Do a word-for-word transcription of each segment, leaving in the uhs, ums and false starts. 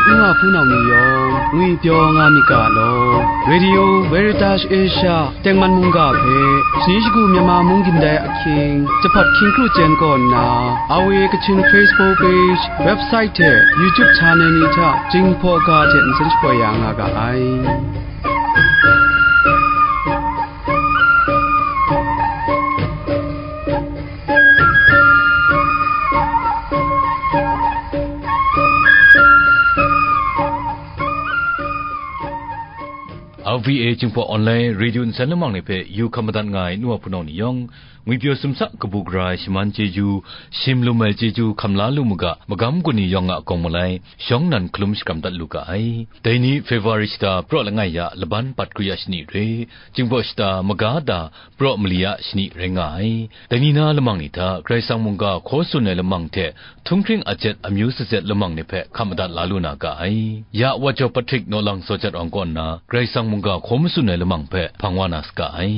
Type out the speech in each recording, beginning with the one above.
N wa hpunau ni yawng ngwipyaw nga myit ga law. Radio Veritas Asia tengman mungga hpe, shani shagu Myanmar mung gindai ahkying, jahpat hkying kru chyen kaw nna, R V A Kachin Facebook page, website hte YouTube channel ni hta Jinghpaw ga hte nsen shapoi ya nga ga ai. R V A Jinghpaw Online Radio nsen lamang ni hpe yu hkam madat nga ai nu wa hpunau ni yawng, ngwipyaw sumsak kabu gara ai shaman chyeju, shim lum ai chyeju hkam la lu mu ga, magam gun ni yawng a kawng malai, shawng nan hkalum shakram dat lu ga ai. Dai ni February shata praw langai ya laban pat kru ya shani re, Jinghpaw shata maga da praw mali ya shani rai nga ai. Dai ni na lamang ni hta, Karai Kasang mungga hkaw tsun ai lamang hte, htunghkring ajet amyu sazet lamang ni hpe hkam madat la lu na ga ai. Ya Wajaw Patrick Naw Lang Saw Jat Awng kaw nna, Karai Kasang mungga hkaw matsun ai lamang hpe hpang wa na saga ai.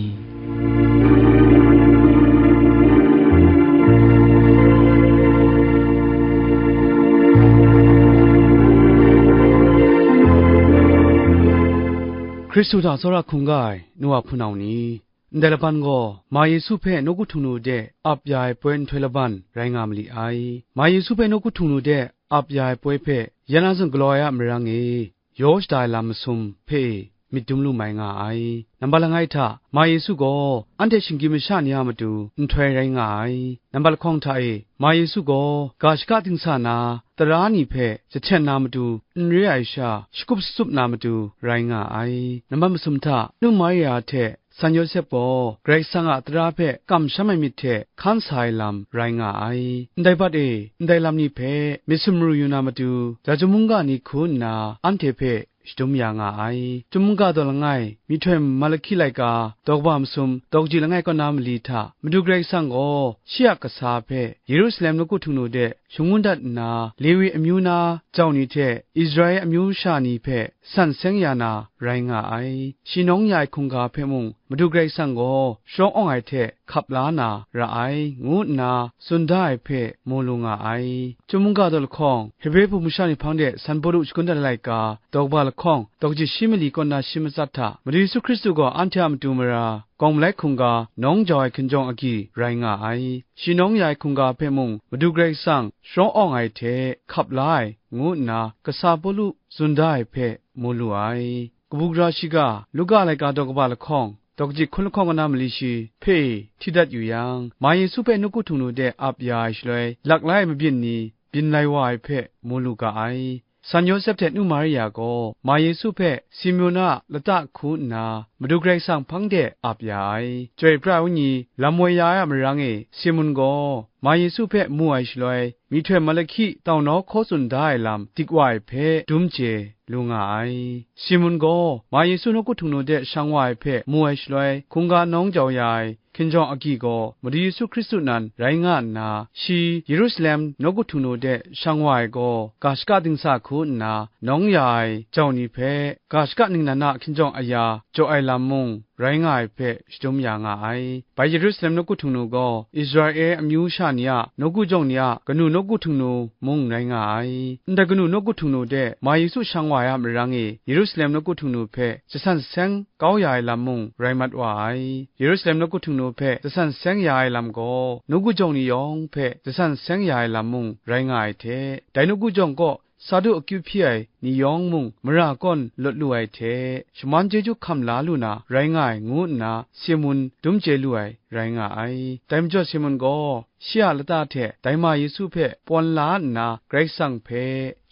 Hkristu hta tsawra hkungga ai nu wa hpunau ni, ndai laban gaw Ma Yesu hpe nawku htingnu de ap ya ai poi nhtoi laban rai nga ma li ai. Ma Yesu hpe nawku htingnu de ap ya ai poi hpe ya na zawn galaw ai a marang e, yaw shada ai lam masum hpe e myit dum lu mai nga ai. Nambat langai hta, Ma Yesu gaw anhte shinggyim masha ni a matu nhtoi rai nga ai. Nambat lahkawng hta e, Ma Yesu gaw ga shaka dingsa na tara ni hpe jahten na matu n re ai sha, shakut shatsup na matu rai nga ai. Nambat masum hta, Nu Maria hte San Yawsep gaw Karai Kasang a tara hpe kamsham ai myit hte hkan sa ai lam rai nga ai. Ndai bat e, ndai lam ni hpe myit sumru yu na matu, Daja mungga ni hku nna anhte hpe shadum ya nga ai. Chyum mungga daw langai, myihtoi Malahki laika, daw kaba masum, daw kaji langai kaw na mali hta, Madu Karai Kasang gaw shi a kasa hpe Yerusalem nawku htingnu de shangun dat nna, Lewi amyu na jau ni hte Israela amyu sha ni hpe san seng ya na rai nga ai. Shi nawng ya ai hkungga hpe mung, Madu Karai Kasang gaw sharawng awng ai hte hkap la na ra ai, ngu nna tsun da ai hpe mu lu nga ai. Chyum mungga daw lahkawng, Hebre hpung masha ni hpang de San Pawlu shagun dat ai laika, daw kaba lahkawng, daw kaji shi mali kaw na shi matsat hta, Madu Yesu Hkristu gaw anhte a matu mara, kawng malai hkungga, nawng jau ai hkinjawng agyi rai nga ai. Shi nawng ya ai hkungga hpe mung, Madu Karai Kasang sharawng awng ai hte hkap la ai, ngu nna kasa Pawlu tsun da ai hpe mu lu ai. Kabu gara shiga, Luka laika daw kaba lahkawng, daw kaji hkun lahkawng kaw na mali shi hpe hti dat yu yang, Ma Yesu hpe nawku htingnu de ap ya ai shaloi, lak la ai mabyin ni byin lai wa ai hpe mu lu ga ai. San Yawsep hte Nu Maria gaw Ma Yesu hpe Simun a lata hku nna Madu Karai Kasang hpang de ap ya ai. Chyoi pra ai wenyi lam woi ya ai a marang e, Simun gaw Ma Yesu hpe mu ai shaloi, myihtoi Malahki daunau hkaw tsun da ai lam dik wa ai hpe dum chye lu nga ai. Simun gaw Ma Yesu nawku htingnu de shang wa ai hpe mu ai shaloi, hkungga nawng jau ya ai hkinjawng agyi gaw Madu Yesu Hkristu nan rai nga nna, shi Yerusalem nawku htingnu de shang wa ai gaw, ga shaka dingsa hku nna nawng ya ai jau ni hpe, ga shaka ningnan a hkinjawng aya jaw ai lam mung rai nga ai hpe shadum ya nga ai. Bai Yerusalem nawku htingnu gaw Israela amyu sha ni a nawku jawng ni a kanu nawku htingnu mung rai nga ai. Ndai kanu nawku htingnu de Ma Yesu shang wa ai a marang e, Yerusalem nawku htingnu hpe jasan jaseng kau ya ai lam mung rai mat wa ai. Yerusalem nawku htingnu hpe jasan jaseng ya ai lam gaw, nawku jawng ni yawng hpe jasan jaseng ya ai lam mung rai nga ai hte, dai nawku jawng kaw Sadu akyu hpyi ai ni yawng mung mara kawn lawt lu ai hte, shaman chyeju hkam la lu na rai nga ai, ngu nna Simun dum chye lu ai rai nga ai. Dai majaw Simun gaw shi a lata hte dai ma Yesu hpe pawn la nna, Karai Kasang hpe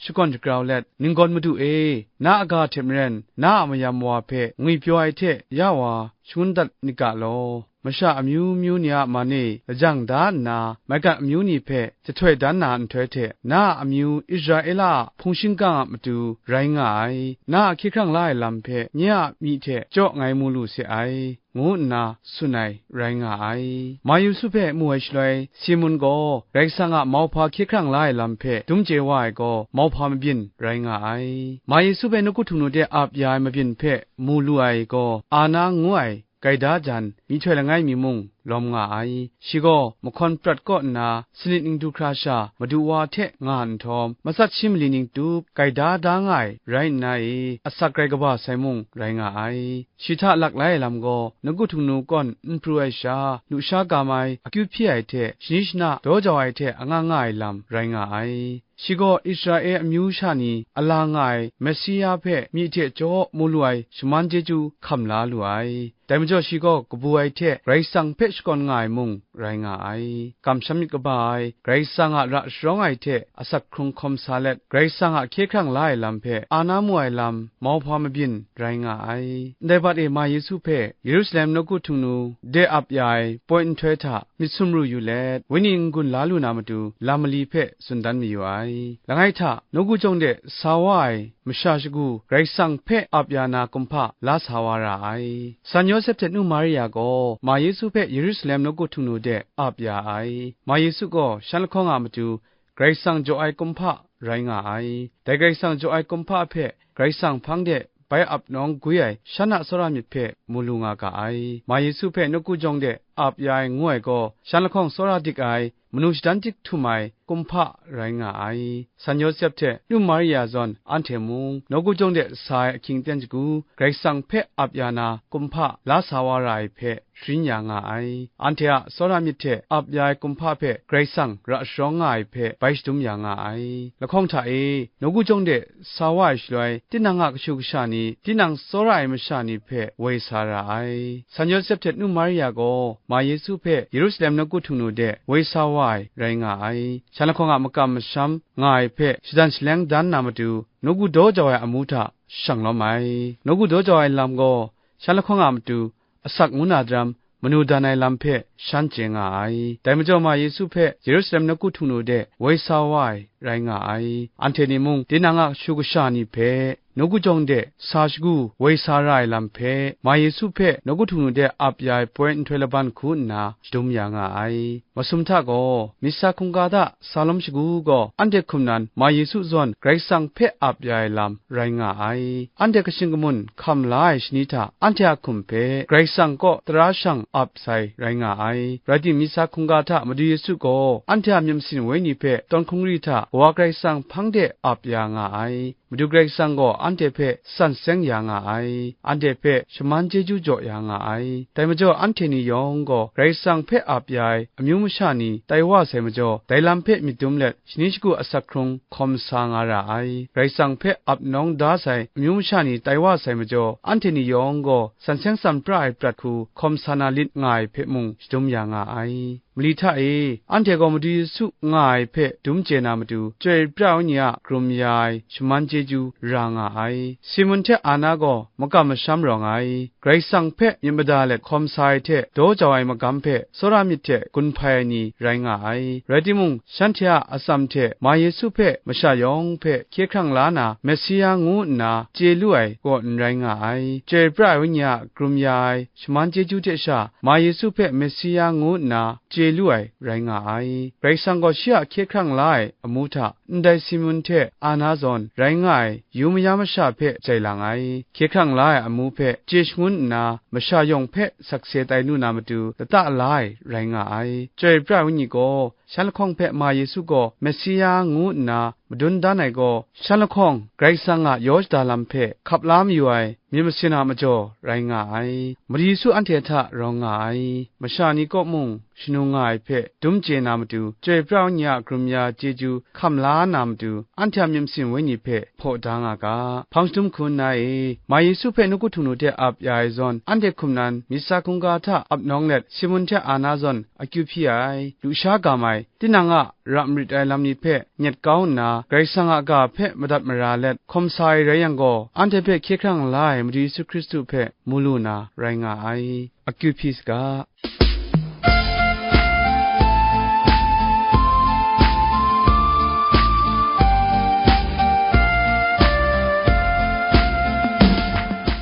shakawn shagrau let, Ninggawn Madu e, na a ga hte maren na a mayam wa hpe ngwipyaw ai hte ya wa shangun dat myit ga law, masha amyu myu ni a man e lajang da nna, maigan amyu ni hpe jahtoi dan na nhtoi hte, na a amyu Israela a hpung shingkang a matu rai nga ai, na a hkye hkrang la ai lam hpe nye a myi hte chyaw ngai mu lu se ai, ngu nna tsun ai rai nga ai. Ma Yesu hpe mu ai shaloi, Simun gaw Karai Kasang a mauhpa hkye hkrang la ai lam hpe dum chye wa ai gaw, mauhpa mabyin rai nga ai. Ma Yesu hpe nawku htingnu de ap ya ai mabyin hpe mu lu ai gaw, Ana ngu ai gaida jan myihtoi langai mi mung lawm nga ai. Shi gaw mahkawn prat kaw nna, sanit ning du hkra sha, madu wa hte nga nhtawm, matsat shi mali ning tup, gaida da nga ai rai nna e, asak grai kaba sai mung rai nga ai. Shi hta lak lai ai lam gaw, nawku htingnu kawn n pru ai sha, lusha gam ai, akyu hpyi ai hte, shani shana daw jau ai hte anga nga ai lam rai nga ai. Shi gaw Israela amyu sha ni a la nga ai Messia hpe myi hte jaw mu lu ai shaman chyeju hkam la lu ai. Dai majaw shi gaw kabu ai hte Karai Kasang hpe shakawn nga ai mung rai nga ai. Kamsham myit kaba ai, Karai Kasang a ra sharawng ai hte asak hkrung hkawm sa let, Karai Kasang a hkye hkrang la ai lam hpe a na mu ai lam, mauhpa mabyin rai nga ai. Ndai bat e Ma Yesu hpe Yerusalem nawku htingnu de ap ya ai poi nhtoi hta myit sumru yu let, wenyi n-gun la lu na matu lam mali hpe tsun dan mayu ai. Langai hta, nawku jawng de sa wa ai masha shagu Karai Kasang hpe ap ya na kumhpa la sa wa ra ai. San Yawsep hte nu Maria gaw Ma Yesu hpe Yerusalem nawku htingnu de ap ya ai. Ma Yesu gaw shan lahkawng a matu Karai Kasang jaw ai kumhpa rai nga ai. Dai Karai Kasang jaw ai kumhpa hpe Karai Kasang hpang de bai ap nawng gwi ai shan a tsawra myit hpe mu lu nga ga ai. Ma Yesu hpe nawku jawng de ap ya ai ngu ai gaw, shan lahkawng tsawra dik ai, manu shadan dik htum ai kumhpa rai nga ai. San Yawsep hte nu Maria zawn anhte mung, nawku jawng de sa ai ahkying ten shagu, Karai Kasang hpe ap ya na kumhpa la sa wa ra ai hpe sharin ya nga ai. Anhte a tsawra myit hte ap ya ai kumhpa hpe Karai Kasang ra sharawng nga ai hpe bai shadum ya nga ai. Lahkawng hta e, nawku jawng de sa wa ai shaloi, tinang a kashu kasha ni, tinang tsawra ai masha ni hpe woi sa ra ai. San Yawsep hte nu Maria gaw Ma Yesu hpe Yerusalem nawku htingnu de woi sa wa ai rai nga ai. Shan lahkawng a makam masham nga ai hpe shadan shaleng dan na matu, nawku daw jau ai amu hta shang lawm ai. Nawku daw jau ai lam gaw, shan lahkawng a matu asak ngu na daram, manu dan ai lam hpe shan chye nga ai. Dai majaw Ma Yesu hpe Yerusalem nawku htingnu de woi sa wa ai rai nga ai. Anhte ni mung, tinang a kashu kasha ni hpe, nawku jawng de sa shagu woi sa ra ai lam hpe, Ma Yesu hpe nawku htingnu de ap ya ai poi nhtoi laban hku nna shadum ya nga ai. Masum hta gaw, myit sa hkungga hta sa lawm shagu gaw, anhte hkum nan Ma Yesu zawn Karai Kasang hpe ap ya ai lam rai nga ai. Anhte kashin kamun hkam la ai shani hta anhte a hkum hpe Karai Kasang kaw tara shang ap sai rai nga ai. Rai timung, myit sa hkungga hta Madu Yesu gaw anhte a myit masin wenyi hpe tawn hkungri hta Kawa Karai Kasang hpang de ap ya nga ai. Madu Karai Kasang gaw anhte hpe san seng ya nga ai, anhte hpe shaman chyeju jaw ya nga ai. Dai majaw, anhte ni yawng gaw Karai Kasang hpe ap ya ai amyu masha ni tai wa sai majaw, dai lam hpe myit dum let, shani shagu asak hkrung hkawm sa nga ra ai. Karai Kasang hpe ap nawng da sai amyu masha ni tai wa sai majaw, anhte ni yawng gaw san seng san pra ai prat hku hkawm sa na lit nga ai hpe mung shadum ya nga ai. Mali hta e, anhte gaw Madu Yesu nga ai hpe dum chye na matu, Chyoi pra ai Wenyi a karum ya ai shaman chyeju ra nga ai. Simun hte Ana gaw makam masham rawng ai, Karai Kasang hpe myit mada let hkawm sa ai hte daw jau ai magam hpe tsawra myit hte gun hpai ai ni rai nga ai. Rai timung, shanhte a atsam hte Ma Yesu hpe masha yawng hpe hkye hkrang la na Messia ngu nna chye lu ai gaw n rai nga ai. Chyoi pra ai Wenyi a karum ya ai shaman chyeju hte sha, Ma Yesu hpe Messia ngu nna chye lu ai rai nga ai. Karai Kasang gaw shi a hkye hkrang la ai amu hta, ndai Simun hte Ana zawn rai nga ai yu maya masha hpe jai lang ai. Hkye hkrang la ai amu hpe chye shangun nna, masha yawng hpe sakse tai lu na matu, lata la ai rai nga ai. Chyoi pra ai Wenyi gaw, shan lahkawng hpe Ma Yesu gaw Messia ngu nna madun dan ai gaw, shan lahkawng Karai Kasang a yaw shada lam hpe hkap la mayu ai myit masin a majaw rai nga ai. Madu Yesu anhte hta rawng nga ai. Masha ni kaw mung shanu nga ai hpe dum chye na matu, Chyoi pra ai Wenyi a karum ya chyeju hkam la na matu, anhte a myit masin wenyi hpe hpaw da nga ga. Hpang shadum hku nna e, Ma Yesu hpe nawku htingnu hte ap ya ai zawn, anhte hkum nan myit sa hkungga hta ap nawng let, Simun hte Ana zawn akyu hpyi ai, lusha gam ai, tinang a ra marit ai lam ni hpe nyet kau nna, Karai Kasang a ga hpe madat mara let hkawm sa ai rai yang gaw, anhte hpe hkye hkrang la ai Madu Yesu Hkristu hpe mu lu na rai nga ai. Akyu hpyi saga.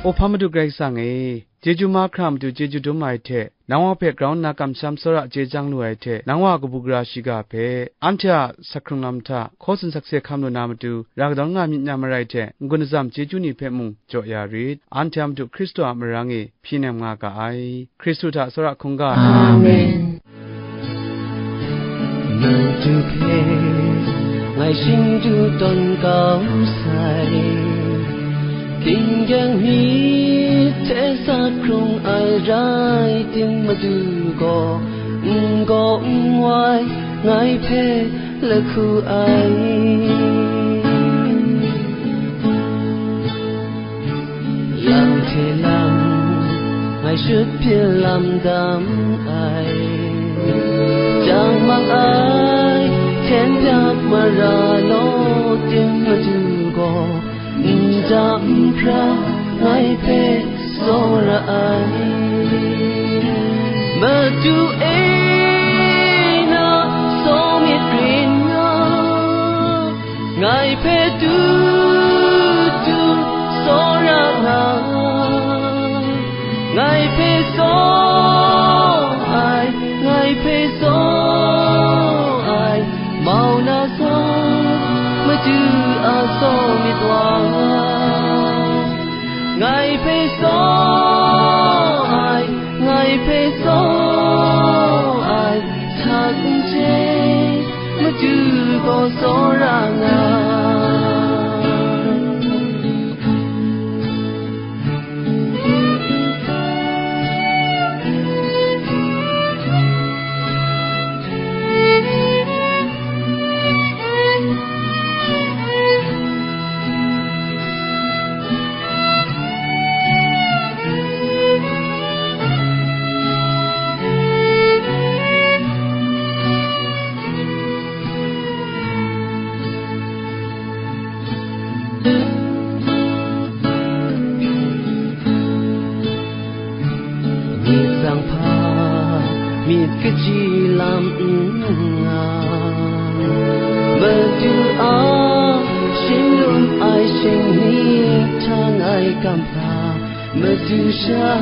Hpa Madu Karai Kasang e, chyeju mahkra matu chyeju dum ai hte, nang wa hpe grau nna kamsham tsawra chye chyang lu ai hte, nang wa a kabu gara shiga hpe, anhte a sak hkrung lam hta, hkaw tsun sakse hkam lu na matu, ra kadawn nga myit na marai hte, n-gun atsam chyeju ni hpe mung jaw ya rit. Anhte a Madu Hkristu a marang e hpyi nem nga ga ai. Hkristu hta tsawra hkungga. Amen. Madu hpe ngai shingju tawn kau sai, tinggyang myit hte sa hkrung ai rai tim, Madu gaw n gaw n wai ngai hpe lahku ai. Yang hte lang ngai shut pyi lam dam ai, jang mang ai, hten pyak mara law tim, Madu gaw n ja n hpra ngai hpe tsawra ai. Madu e, na saw myit rin nga, ngai hpe tu tu tsawra nga, ngai hpe tsaw ai, ngai hpe tsaw ai, mau na sa, Madu a saw myit wa. Ngai hpe tsaw ai, ngai hpe tsaw ai, htak n chye, Madu gaw tsawra nga. Myit tsang hpa, myit kaji lam n nga, Madu a shinglum ai shing ni hta ngai kam hpa, Madu sha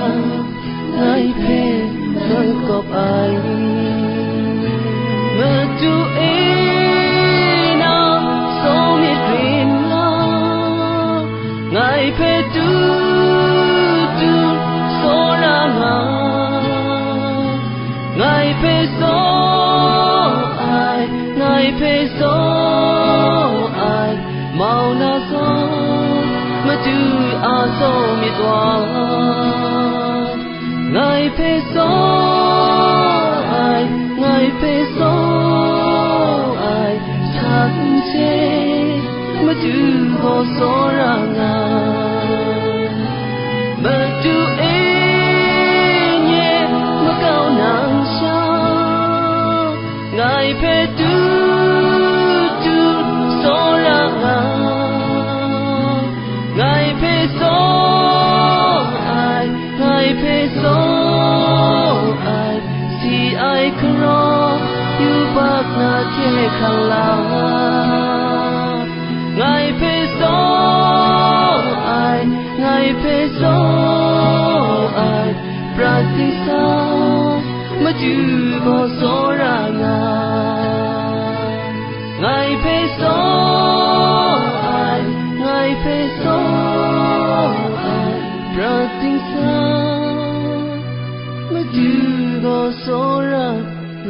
ngai hpe nang kawp ai. Madu e, na saw myit rin nga, ngai hpe tu tu tsawra nga, ngai hpe tsaw ai, ngai hpe tsaw ai, mau na sa, Madu a saw myit wa. Ngai hpe tsaw ai, ngai hpe tsaw ai, htak n chye, Madu gaw tsawra nga. Madu e, nye makau nang sha, ngai hpe tu tu tsawra nga, ngai hpe tsaw ai, ngai hpe tsaw ai, si ai hkaraw yubak na hkye hkrang la, ngai hpe tsaw ai, ngai hpe tsaw ai, prat dingsa, Madu gaw tsawra nga. Ngai hpe tsaw ai, ngai hpe tsaw ai, prat dingsa, Madu gaw tsawra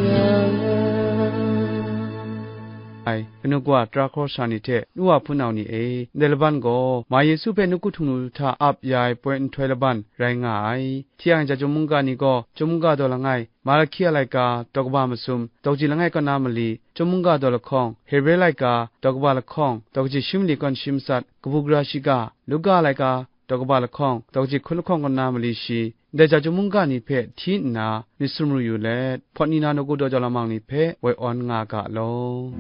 nga. Ai, kanu kawa tara hkawra sha ni hte, nu wa hpunau ni e, ndai laban gaw, Ma Yesu hpe nawku htung lu hta ap ya ai poi nhtoi laban rai nga ai. Hti yang, ja chyum mungga ni gaw, chyum mungga daw langai, Malahki a laika, daw kaba masum, daw kaji langai kaw na mali, chyum mungga daw lahkawng, Hebre laika, daw kaba lahkawng, daw kaji shi mali kaw shi matsat, kabu gara shiga, Luka laika, daw kaba lahkawng, daw kaji hkun lahkawng kaw na mali shi, ndai ja chyum mungga ni hpe hti nna myit sumru yu let, hpawt ni na nawku daw jau lamang ni hpe woi awn nga ga law.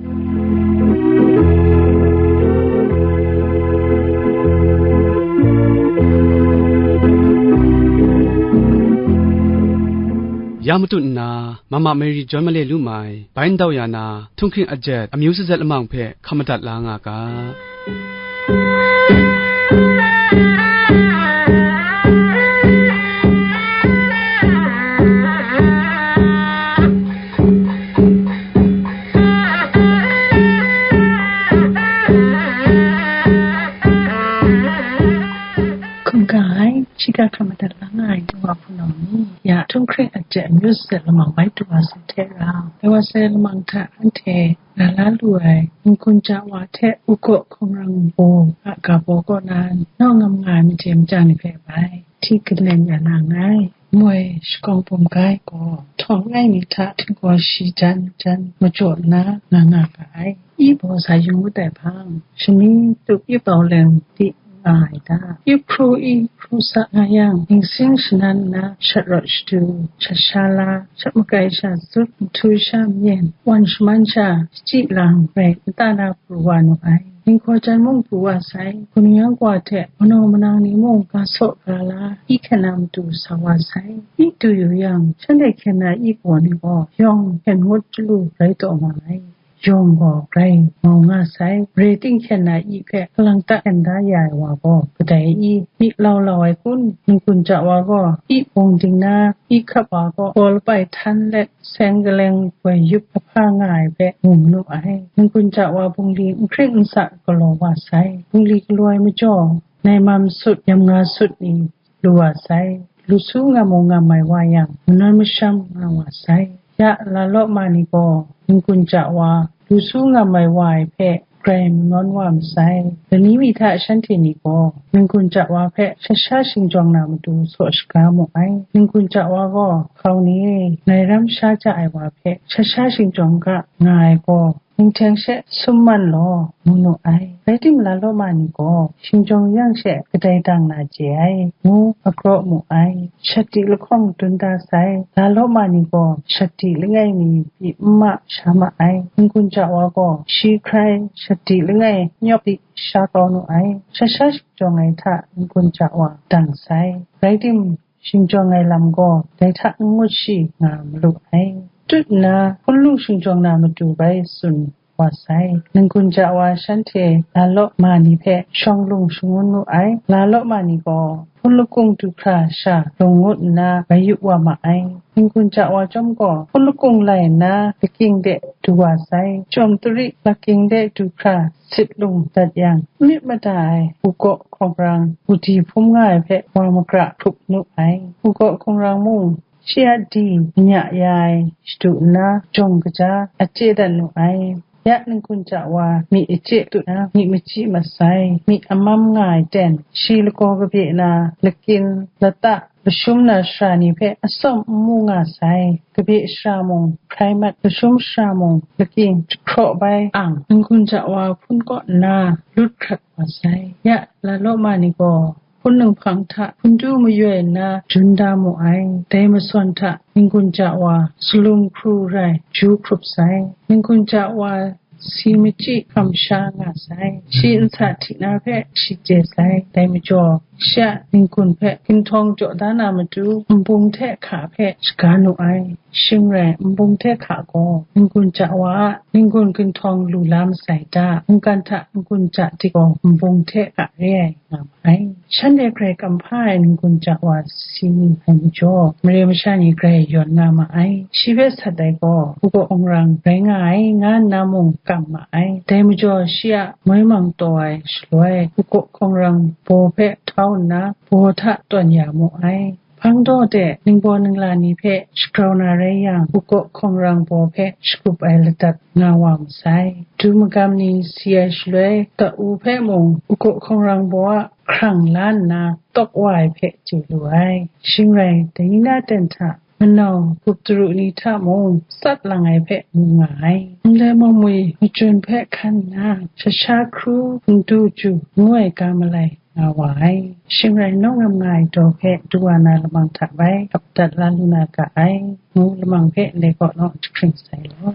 Ya matut nna, Mama Mary John Male Lumai, bai ndau ya na, htunghking ajet, amyu sazet lamang hpe hkam madat la nga ga. Nga ai, shiga hkra madat la nga ai, du wa hpunau ni, ya htunghkring a hte amyu zatset lamang bai du wa sai hte rau, dai wa sai lamang hta anhte na la lu ai, n-gun ja wa hte u gaw hkawng rang baw a ga baw kaw na, naw ngam nga ai made maja ni hpe bai, hti galen ya na nngai. Moi shakawng bum ga ai gaw, htawng langai mi hta htinggaw shi jan jan majaw nna nga nga ga ai. I baw sa yung ngut ai hpang, shani tup i bau leng di nga ai ta? I hpru i hpru sa nga yang, ningsing shanan nna shat rawt shadu, shat sha la, shat makai sha zut, nhtu sha myen, wan shaman sha shachyi lang rai nta na pru wa nu ai. Dinghkaw jan mung pru wa sai, hpunau yang kwa hte manaw manang ni mung ga saw ga la, i hkyen na matu sa wa sai. I du yu yang, shanhte hkyen na i baw ni gaw, yawng hkyen ngut chyalu rai taw nga ai. Yawng gaw grai mau nga sai. Mare ting hkyen na i hpe hkalang ta hkyen da ya ai wa gaw, kadai i, myit lau lau ai kun? N-gun ja wa gaw, i bawng ding na, i hkap wa gaw, gaw lapai htan let, seng kaleng goi yup ahpa nga ai hpe mu manu ai. N-gun ja wa bungli n hkring n sa galaw wa sai. Bungli galaw ai majaw, nai mam sut, yam nga sut ni lu wa sai. Lu su ngam mu ngam ai wa yang, manawn masham nga wa sai. Ya, la law ma ni gaw, n-gun ja wa, lu su ngam ai wa ai hpe grai manawn wa masai. Lani mi hta shanhte ni gaw, n-gun ja wa hpe sha sha shingjawng na matu saw shaga mu ai. N-gun ja wa gaw, hkau ni e, ngai ram sha ja ai wa hpe sha sha shingjawng ga nga ai gaw, Mung hte she sum man law, ngu nu ai. Rai tim, la law ma ni gaw, shingjawng yang she kadai dang na chye ai, ngu agraw mu ai. Shati lahkawng dun da sai, la law ma ni gaw, shati langai mi pyi n ma sha ma ai. N-gun ja wa gaw, shi hkrai shati langai nyawk di sha kau nu ai. Sha sha shingjawng ai hta n-gun ja wa dang sai. Rai tim, shingjawng ai lam gaw dai hta n ngut shi nga malu ai. Tut nna, hpun lu shingjawng na matu bai tsun wa sai. N-gun ja wa shanhte la law ma ni hpe shawng lung shangun nu ai. La law ma ni gaw hpun lakung du hkra sha lung ngut nna bai yu wa ma ai. N-gun ja wa chyawm gaw hpun lakung lai nna lakying de du wa sai. Chyawm turi lakying de du hkra sit lung dat yang, myit mada ai u gaw hkawng rang, u di hpum nga ai hpe wa magra hkrup nu ai. U gaw hkawng rang mung, shi a di anya ya ai shadu nna, jawng kaja a chye dat nu ai. Ya n-gun ja wa myi achye tu na, myi machyi masai, myi amam nga ai ten, shi lagaw kabye na, lakin, lata, lashum na sara ni hpe atsawm n mu nga sai. Kabye sara mung hkrai mat, lashum sara mung lakying jahpraw bai ang, n-gun ja wa hpun kaw nna lut hkrat wa sai. Ya, la law ma ni gaw hpun ninghpang hta hpun du mayoi nna jun da mu ai. Dai masawn hta n-gun ja wa salum hkru rai ju hkrup sai. N-gun ja wa si machyi hkam sha nga sai. Shi nsa hti na hpe shi chye sai. Dai majaw, shi a n-gun hpe ginhtawng jaw da na matu, nbung hte hka hpe shaga nu ai. Shing rai, nbung hte hka gaw n-gun ja wa a n-gun ginhtawng lu la masai ta? Mungkan hta n-gun ja di gaw nbung hte hka re ai nga ma ai. Shanhte grai kamhpa ai n-gun ja wa si ai majaw, mare masha ni grai yawn nga ma ai. Shi hpe sat ai gaw, u gaw hkawng rang rai nga ai, nga nna mung kam ma ai. Dai majaw, shi a moi mang taw ai shaloi, u gaw hkawng rang baw hpe htau nna, baw hta tawn ya mu ai. Hpang daw de, ningbaw ningla ni hpe shagrau na rai yang, u gaw hkawng rang baw hpe shagup ai ladat nga wa masai. Du magam ni si ai shaloi, ta-u hpe mung u gaw hkawng rang baw a hkrang la nna tawk wa ai hpe chye lu ai. Shing rai, dai ni na ten hta, manau gup daru ni hta mung tsat lang ai hpe mu nga ai. Ndai mamwi macun hpe hkan nna, sha sha hkru, n du ju, ngu ai ga malai nga wa ai. Shing rai, nawng ngam nga ai daw hpe du wa na lamang hta bai hkap dat la lu na ga ai, ngu lamang hpe ndai kaw naw jahkring sai law.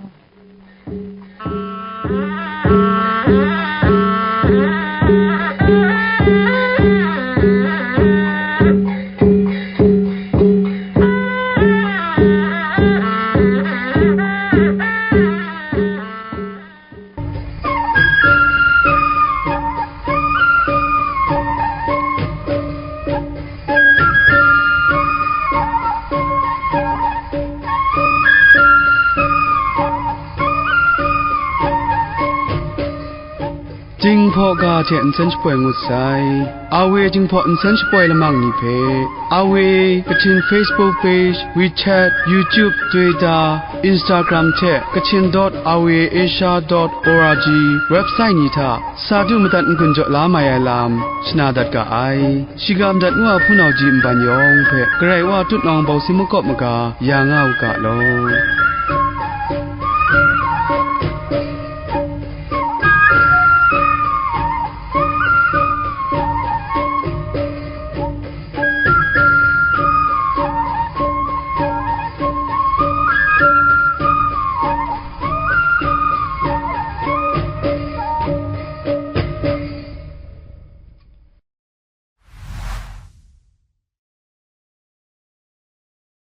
Jinghpaw ga hte nsen shapoi ngut sai. Awe Jinghpaw nsen shapoi lamang ni hpe, Awe Kachin Facebook page, WeChat, YouTube, Twitter, Instagram hte Kachin dot awe asia dot org website ni hta sa du madat n-gun jaw la mai ai lam shana dat ga ai. Shiga madat nu a hpunau ji nban yawng hpe Karai Wa tutnawng bawsi makawp maga ya nga u ga law.